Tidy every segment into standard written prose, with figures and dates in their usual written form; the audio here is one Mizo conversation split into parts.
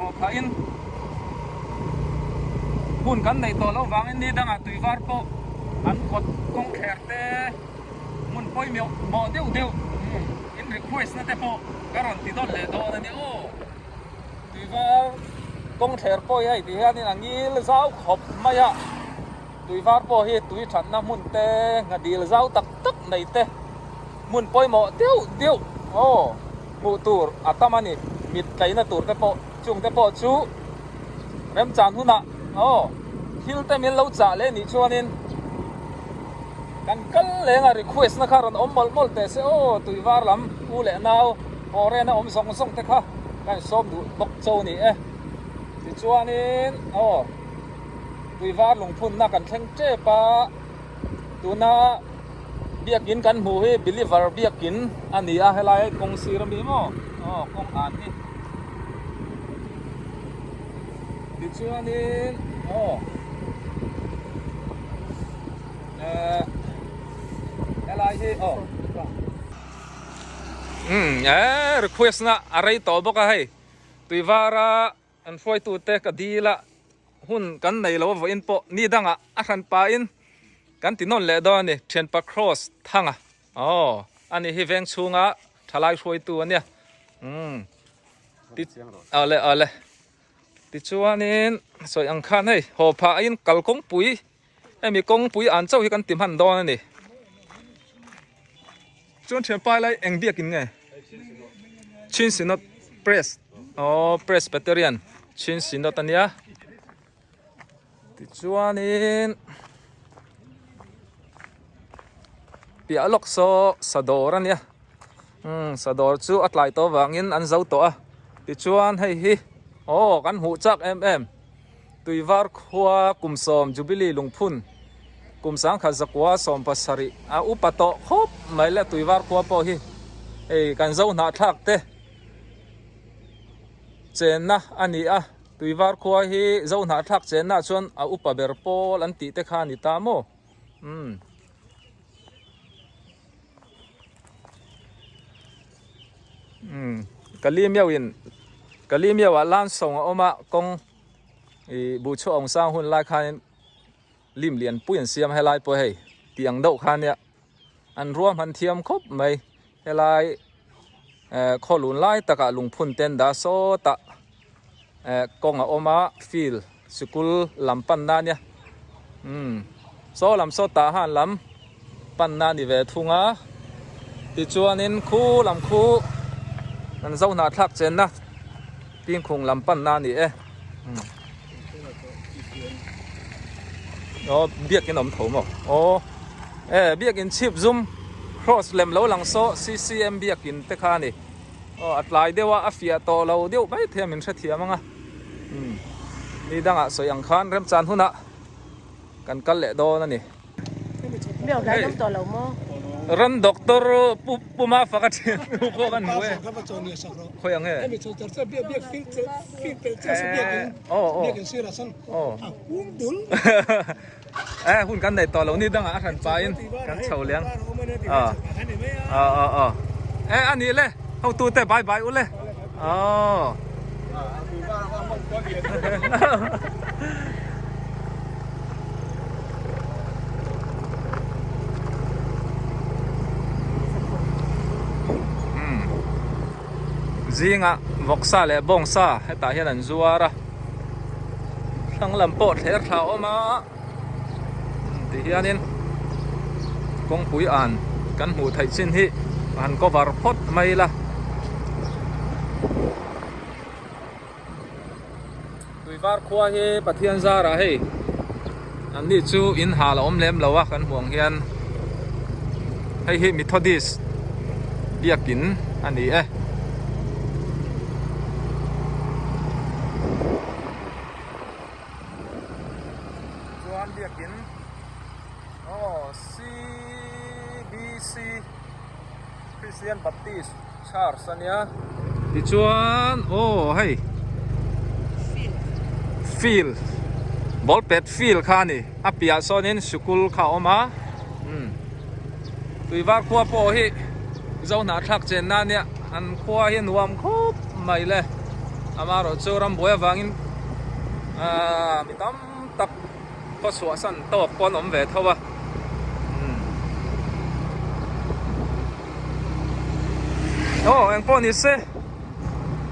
haw phahin hun kan neih tawh loh vangin ni dangah tui var pawh an kawt kawngthler te hmun pawimawh mawh deuh deuh in request na te pawh ka rawn ti dawn leh dawn a ni aw. Tui var kawngthler pawh hi hei ti hianin a ngil zau khawp mai a, tui var pawh hi tui thatna hmun te nghadil zau tak tak nei te hmun pawimawh deuh deuh aw hmuh tur a tam a ni, mit tlaina tur te pawh chung te pawh chu remchan hunah aw thil te min lo chah leh nih chuanin kan kal leng a request na kha rawn awm mawlh mawlh teh se aw tui var lam u leh nau foreign a awm zawng zawng te kha kan sawm duh bawk cho ni e tichuanin aw tui var lungphunna kan thleng tep a tuna biakin kan hmuh hi believer biakin a ni a helai kawng sir ami maw aw kawng an hi tichuanin aw eh helai hi aw umm eh request na a rei tawh bawk a hei tuivara Kan hruaitute ka dil a, hun kan nei lo vawiin pawh ni dangah a hran pahin kan ti nawn leh dawn a ni. Thianpa Cross Thanga aw a ni hi veng chhunga thalai hruaitu a nia. Umm ti awle awle tichuanin sawi ang khan hei haw phahin kalkawngpui hemi kawngpui an chauh hi kan ti hman dawn a ni. Chuan thianpa lai eng biakin nge? Chin Synod Press aw Presbyterian Chin Synod a nia. Tichuanin piah lawk saw sadawr a nia. Umm sadawr chu a tlai tawh avangin an zo tawh a. Tichuan hei hi aw kan hmuh chak em em. Tuivar khua kum sawm Jubilee lungphun kum sangkhat zakua sawm pasarih a upa tawh khawp mai le Tuivar khua pawh hi hei kan zo hnahthlak te chenna a ni a, Tuivar khua hi zo hnahthlak chenna ah chuan a upa ber pawl an tih te kha a ni ta maw umm. Umm Kalimiau in Kalimiau ah Lansawng a awm a kawng ih buh chhuah awm sang hun lai khanin lim lian pui an siam helai pawh hei tih ang deuh kha nia an ruahman thiam khawp mai helai eh khaw lun lai takah lungphun te an dah sawt a eh kawng a awm a field sikul lam pan na nia umm saw lam saw tah han lam pan na ni ve thung a tichuanin khu lam khu an zo hnahthlak chenna Pingkhung lam pan na a ni e. Aw biakin awm tho maw? Aw e biakin chhip zum cross lem lo lang saw CCM biakin te kha a ni. Aw a tlai deuh a a fiah tawh lo deuh mai thei a min hrethiam ang a. Umm ni dangah sawi ang khan remchan hunah kan kal leh dawn a ni. Hei ran doctor pu puma faka thian nu pawh kan hmu e khawi ang e aw aw aw e hun kan nei tawh lo ni dangah a hran pahin kan chho leng a a a a e a nih le hotu te bye bye u le aw. Zingah vawksa leh bawngsa hetah hian an zuar a thlang lam pawh thler thla a awm a ti hianin kawngpui an kan hmuh theih chin hi han cover phawt mai ila. Tuivar khua hi Pathian zarah hei an ni chu in hal a awm lem lo a kan hmuh ang hian hei hi Methodist biakin a ni e. Chuan biakin aw CBC Christian Baptist Church a nia tichuan aw hei field ball pet field kha a ni a piah sawnin sikul kha a awm a umm tuivar khua pawh hi Zohnahthlak chenna ania an khua hi nuam khawp mai le. Amaherawhchu rambuai avangin aaa mi tam tak khaw chhuahsan tawk pawh an awm ve tho a. Aw engpawh ni se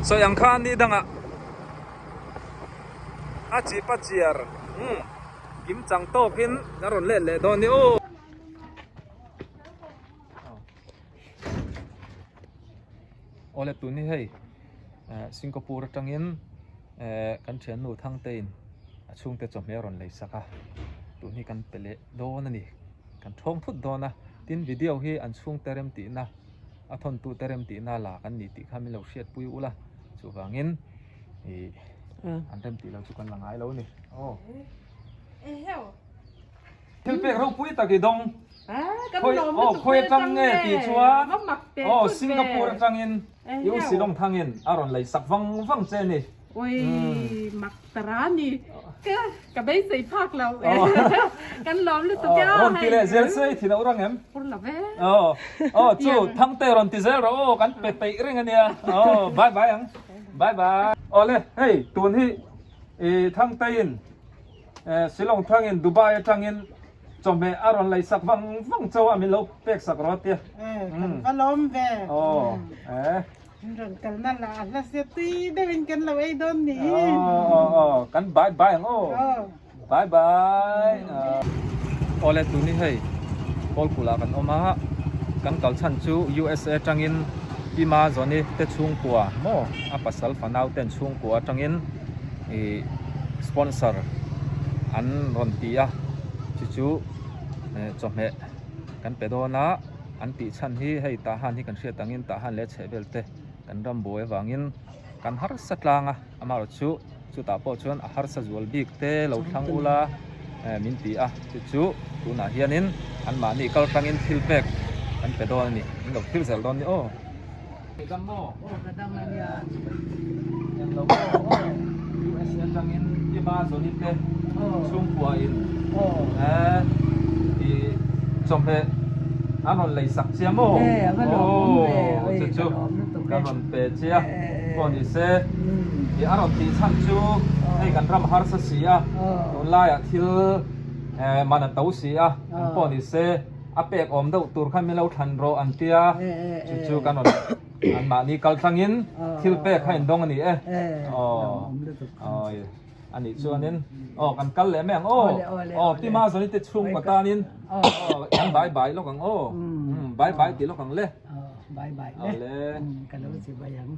sawi ang khan ni dangah a chip a chiar umm kim chang tawkin a rawn let leh dawn ni aw. Awle tun hi hei Singapore atangin kan thiannu Thangtein a chhungte chawhmeh a rawn lei sak a tun hi kan pe leh dawn a ni kan thawng thut dawn a tin video hi an chhungte rem tihna a thawntute rem tihna la kan ni tih kha min lo hriatpui ula chuvangin ih an rem tih loh chu kan la ngai lo a ni aw. Thil pek ropui tak i dawng. Khawi aw khawi atang nge tih chuan aw Singapore atangin i u Shillong thangin a rawn lei sak vang vang che ni. Oi mak tara ni ka ka beisei phak lo kan lawm lutuk e aw. Rawn ti leh zel se i thi loh rang em? Pur lo ve. Aw aw chu Thangte rawn ti zel rawh aw kan pe peih reng ania aw bye bye ang bye bye. Awle hei tun hi i Thangtein Shillong thangin Dubai atangin chawhmeh a rawn lei sak vang vang chauh a min lo pek sak rawh tia. Kan va lawm ve. Aw eh. Min rawn kalna lah a hla sia tui deuhin kan lo ei dawn ni. Aw aw aw kan bye bye ang aw. Bye bye. Awle tuni hei Kawlkulh ah kan awm a kan kal chhan chu USA atangin Pima Zawni te chhungkua maw a pasal fanau ten chhungkua atangin ih sponsor an rawn ti a chu chu chawhmeh kan pe dawn a an tih chhan hi hei tah han hi kan hriat angin tah han leh chheh vel te kan ram buai avangin kan harsa tlang a amaherawh chu chutah pawh chuan a harsa zual bik te lo thlang ula min ti a chu chu tunah hianin anmahni kal tangin thil pek kan pe dawn a ni min lo thil zel dawn ni aw. Dam maw? Aw ka dam a nia. Eng lo maw? Aw. USA atangin Tima Zawni te chhungkua in eh i chawhmeh an rawn lei sak chia maw? E a va lawmawm ve. Aw chu chu kan rawn pe chia pawh ni se i a rawn tih chhan chu hei kan ram harsa si a tunlaiah thil eh man a to si a eng pawh ni se. A pek awm deuh tur khan min lo thlan rawh an tia, chu chu kan rawn anmahni kal thlangin thil pek kha indawng a ni e. Aw, aw, a nih chuanin aw kan kal leh mai ang aw, aw Pi Mazawni te chhungkaw tanin aw kan bai bai lawk ang aw, bai bai ti lawk ang le. Bai bai le, ka lo che bai ang.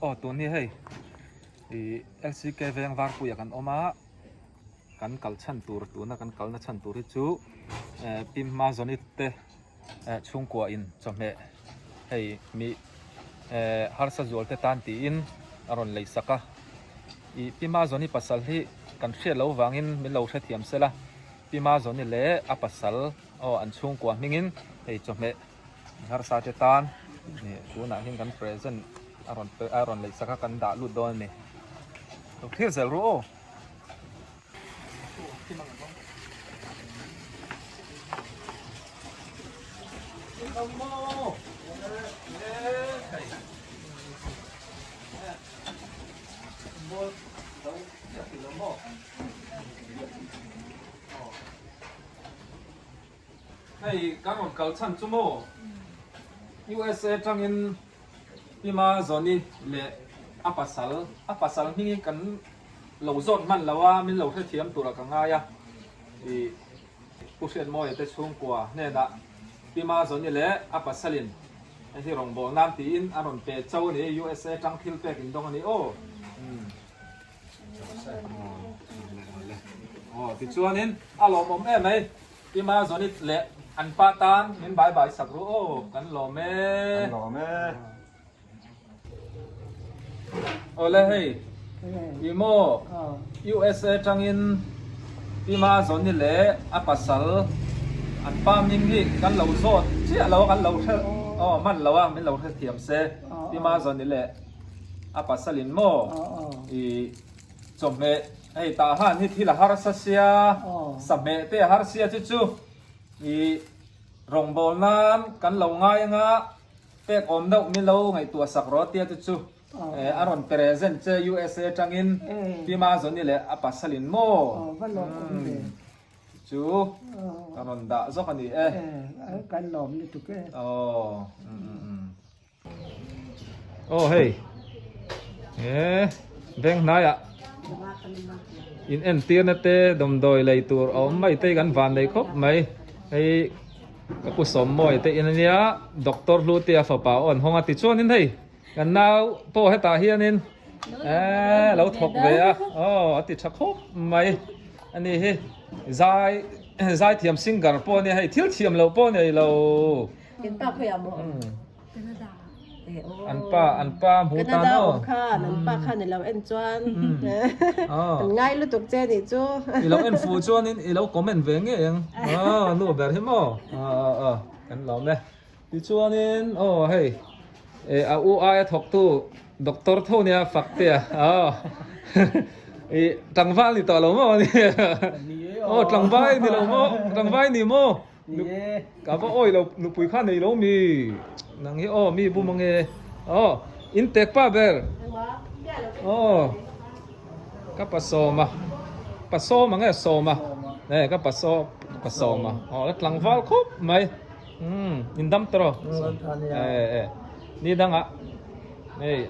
Aw tun hi hei ih LCK veng varpuia kan awm a. Kan kal chhan tur tuna kan kalna chhan tur hi chu Pi Mazawni te chhungkua in chawhmeh hei mi harsa zual te tan tiin a rawn lei sak a. Ih Pi Mazawni pasal hi kan hriat loh vangin min lo hrethiam sela Pi Mazawni leh a pasal aw an chhungkua hmingin hei chawhmeh harsa te tan tunah hian kan present a rawn a rawn lei sak a kan dah lut dawn a ni. Lo thlir zel ru aw. Hei kan rawn kal chhan chu maw USA tangin Pima Zawni leh a pasal a pasal hmingin kan lo zawt hman lo a, min lo hrethiam turah ka ngai a, ih Pu Hriatmawia te chhungkua hnenah Pima Zawni leh a pasalin hei hi rawngbâwl nan tiin a rawn pe cho a ni, USA tang thil pek indawng a ni aw. Aw tichuanin a lawmawm em mai. Tima Zonit leh an pa tan min bai bai sak ru aw kan lawm e. Kan lawm e. Awle hei i maw USA tangin Tima Zoni leh a pasal an pa hming hi kan lo zawt chiah lo a kan lo hre aw hman lo a min lo hrethiam se Tima Zoni leh a pasalin maw i Chawhmeh hei tah han hi thil a harsa sia, sahmeh te a har sia chu chu i rawngbâwl nân kan lo ngai anga. Pek awm deuh min lo ngaihtuah sak rawh tia te chu a rawn present che USA atangin Pi Mazawni leh a pasalin maw chu ka rawn dah zawk a ni e. Kan lawm lutuk e. Aw Aw hei e veng hnaiah in entirna te dawmdawi lei tur a awm mai te hi kan van nei khawp mai hei. Ka pu Sawmmawi te in ania Doctor Hlutea fapa aw an hawng a tichuanin hei kan nau pawh hetah hianin eee lo thawk ve a aw a ti tha khawp mai a ni hi zai zai thiam singer pawh ania hei thil thiam loh pawh nei lo. An pa an pa hmu tan Canada aw. awm khan an pa khan i lo en chuan an ngai lutuk che nih chu. I lo en fu chuanin i lo comment ve ngei ang aw nu ber hi maw aw aw aw kan lawm e. Tichuanin aw hei a u aia thawktu doctor tho nia Faktea aw i tlangval ni tawh lo maw ni aw tlangval ni lo maw tlangval ni maw. Ka va awi lo nupui kha nei lo mi nang hi aw mi bum ange aw in tek pa ber aw ka pa sawma pa sawma nge sawma e ka pa saw pa sawma aw la tlangval khawp mai um in dam tawh rawh e e ni danga hei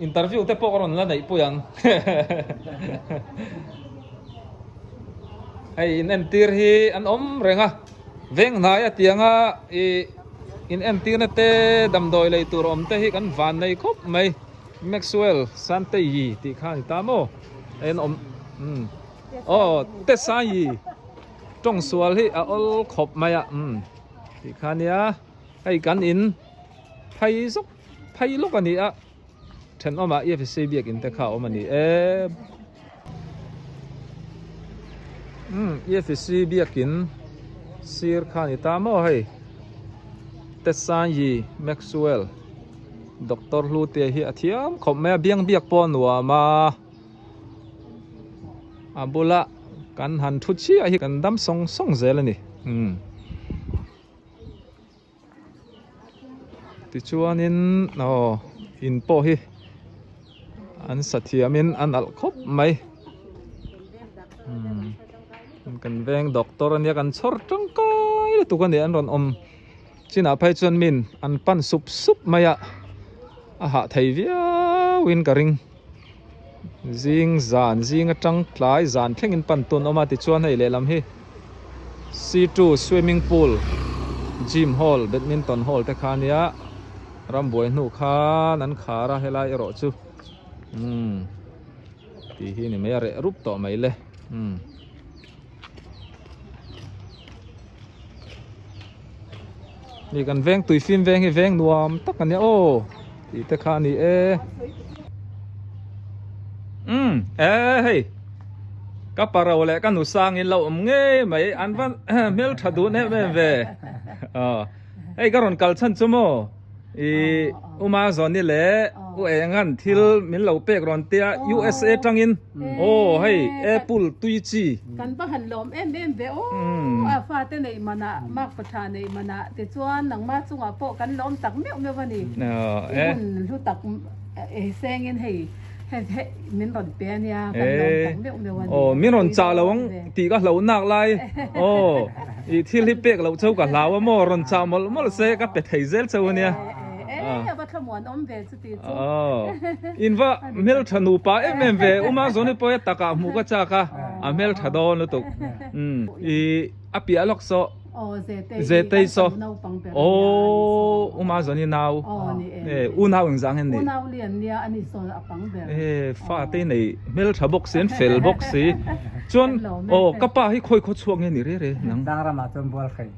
interview te pawh ka rawn la neih pui ang hei in entir hi an awm reng a veng hnai a tianga ih in entirna te damdawi lei tur awm te hi kan van nei khawp mai Maxwell Santeyi tih kha a ni ta maw hei an awm umm aw Tesayi tawng sual hi a awl khawp mai a umm tih kha nia hei kan in phei zawk. Phei lawk a ni a, thenawmah EFC biakinn te kha a awm a ni e. Umm EFC biakinn sir kha a ni ta maw hei Tesanyi Maxwell Doctor Hlutea hi a thiam khawp mai a, biang biak pawh a nuam a, a bula kan han thu chiah hi kan dam sawng sawng zel a ni umm. Tichuanin aw in pawh hi an sa thiamin an alh khawp mai umm kan veng doctor ania kan chhawr tangkai lutuk a ni an rawn awm chinah phei chuan min an pan sup sup mai a a hah thei viau in ka ring zing zan zing atang tlai zan thlengin pan tun awm a tichuan hei lehlam hi. C2 swimming pool, gym hall, badminton hall te kha ania rambuai hnu khan an khar a helai erawh chu umm tih hi ni mai a reh rup tawh mai le umm. Ni kan veng tui fim veng hi veng nuam tak a nia aw tih te kha a ni e umm e hei. Ka paro leh ka nu sang in lo awm ngei mai an va hmel tha dun em em ve aw hei ka rawn kal chhan chu maw i uma zawni leh u engan thil min lo pek rawn tia USA tangin aw hei apple tui chi kan va han lawm em em ve aw a fate neih manah mark patha neih manah tichuan nangma chungah pawh kan lawm tak meuh meuh a ni i hun hlu tak sengin hei Hei min rawn pe a nia kan lawm tak meuh meuh a ni. Aw min rawn chah lo ang tih ka hloh nak lai aw i thil hi pek loh cheu ka hlau a maw rawn chah mawlh mawlh se ka pe thei zel cheu a nia. E a va thlamuan awm ve chuti chu. Aw in va hmeltha nupa em em ve Uma Zawni pawh e takah hmuh ka chak a a hmeltha dawn lutuk i a piah lawk saw. Aw Zetei Zetei saw kan naupang ber aw Uma Zawni nau aw ni e u nau eng zang hian ni u nau lian nia ani saw a pang ber e fa te nei hmel tha bawk si an fel bawk si chuan aw ka pa hi khawi khaw chhuak nge ni re re nang Tlangram ah chuan bual hrei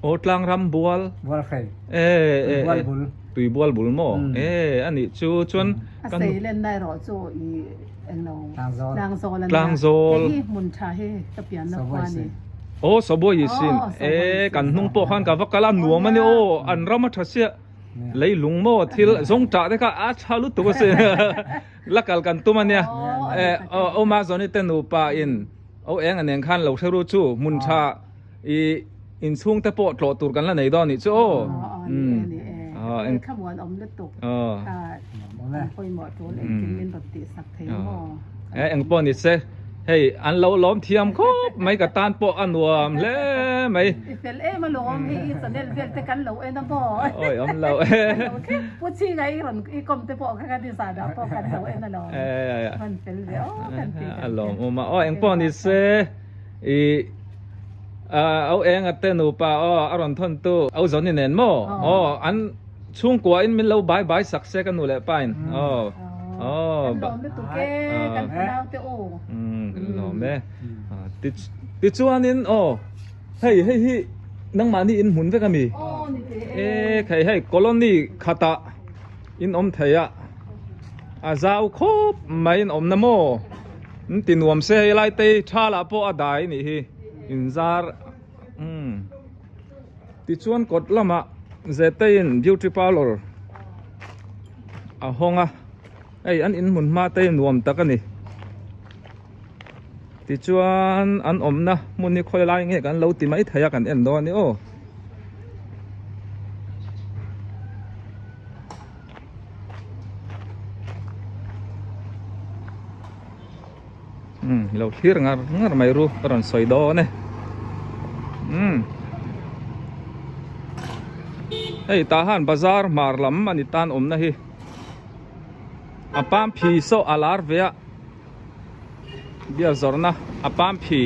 aw Tlangram bual bual hrei e e bual bul tui bual bul maw e ani chu chuan a sei len na erawh chu i englo Tlangzawl Tlangzawl a nia Tlangzawl hei hi hmun tha hi ka pianna khua a ni. Aw Sabuai i sin e kan hnung pawh khan ka va kal a nuam a ni aw an ram a tha sia leilung maw thil zawng tah te kha a tha lutuk a sin la kal kan tum a nia e aw ma zawni te nupa in aw eng a nen khan lo hre ru chu hmun tha i inchhung te pawh tlawh tur kan la nei dawn nih chu aw umm. Thlamuan awm lutuk kha an pawimawh tul engkim min rawn tihsak thei maw? Engpawh ni se hei an lo lawm thiam khawp mai ka tan pawh a nuam hle mai. I fel em alawm hei i channel vel te kan lo en a maw? Awi awm lo e. Pu Chhinga i rawn i kawm te pawh kha kan i zah dah pawh kan lo en alawm. Hman fel ve aw kan ti A lawm awm a aw engpawh ni se i Au Enga te nupa aw a rawn thawn tu Au Zawni nen maw aw an chhungkua in min lo bai bai sak se ka nu leh pa in aw aw kan lawm lutuk e kan fanau te u kan lawm e tichuan in aw hei hei hi nangmahni in hmun vek ami e khai hei colony khatah in awm thei a a zau khawp mai in awmna maw in ti nuam se hei lai te hi tha lah pawh a dai anih hi inzar umm tichuan kawt lamah Zeteiin beauty parlour a hawng a hei an inhmun hma te hi nuam tak a ni tichuan an awmna hmun hi khawi lai nge kan lo ti mai thei a kan en dawn a ni aw. Umm lo thlir ngar ngar mai ru ka rawn sawi dawn e umm hei tah han bazar hmar lam a ni tan awmna hi a pam phi saw a lar ve a bial zawrhna a pam phi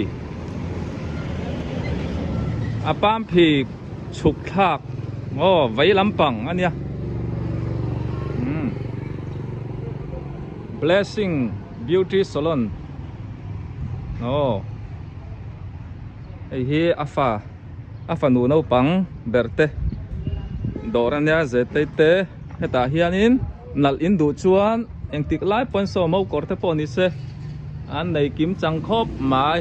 a pam phi chhuk thlak aw vei lampang a nia umm blessing beauty salon aw hei hi a fa a fanu naupang ber te dawr a nia zetei te hetah hianin nalh in duh chuan engtik lai pawn saw mo kawr te pawh ni se an nei kim chang khawp mai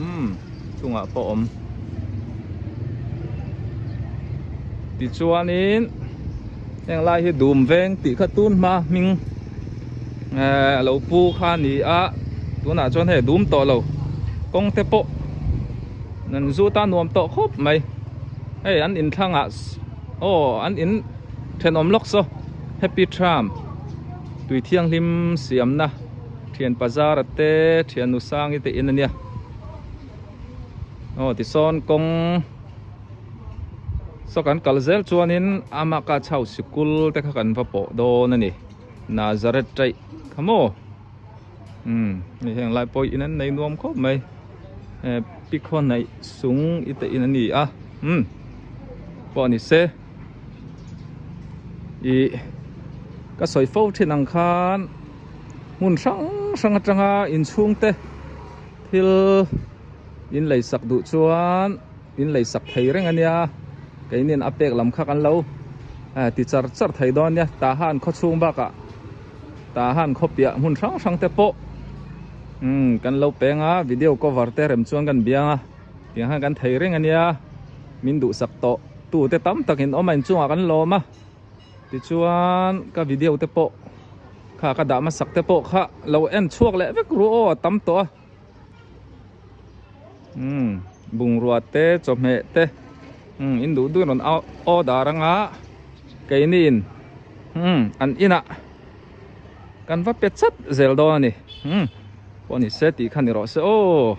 umm chungah pawh awm tichuanin heng lai hi dum veng tih kha tun hma hming eh a lo pu kha a ni a tunah chuan hei a dum tawh lo kawng te pawh an zut a nuam tawh khawp mai hei an inthlangah aw an in thenawm lawk saw happy tram tui thianghlim siamna thian bazar te thian nu sangi te in a nia aw tisawn kawng saw kan kal zel chuanin ama ka chho sikul te kha kan va pawh dawn a ni Nazareth taih kha maw umm hei heng lai pawh in an nei nuam khawp mai eh pikhaw hnaih sung i te in a ni a umm pawh ni se ih ka sawi fo thin ang khan hmun hrang hrang atanga inchhung te thil in lei sak duh chuan in lei sak thei reng a nia keinin a pek lam kha kan lo ti char char thei dawn nia tah han khaw chhung bakah tah han khaw piah hmun hrang hrang te pawh umm kan lo peng a video cover te rem chuan kan biang a tiang khan kan thei reng a nia min duhsak tawh tu te tam takin awm a inchungah kan lawm a. Tichuan ka video te pawh kha ka dah hmasak te pawh kha lo en chhuak leh vek ru aw a tam tawh a umm bungrua te chawhmeh te umm in duh duhin rawn order anga keini in umm an inah kan va pe chat zel dawn a ni umm pawh ni se tih kha ni rawh se aw.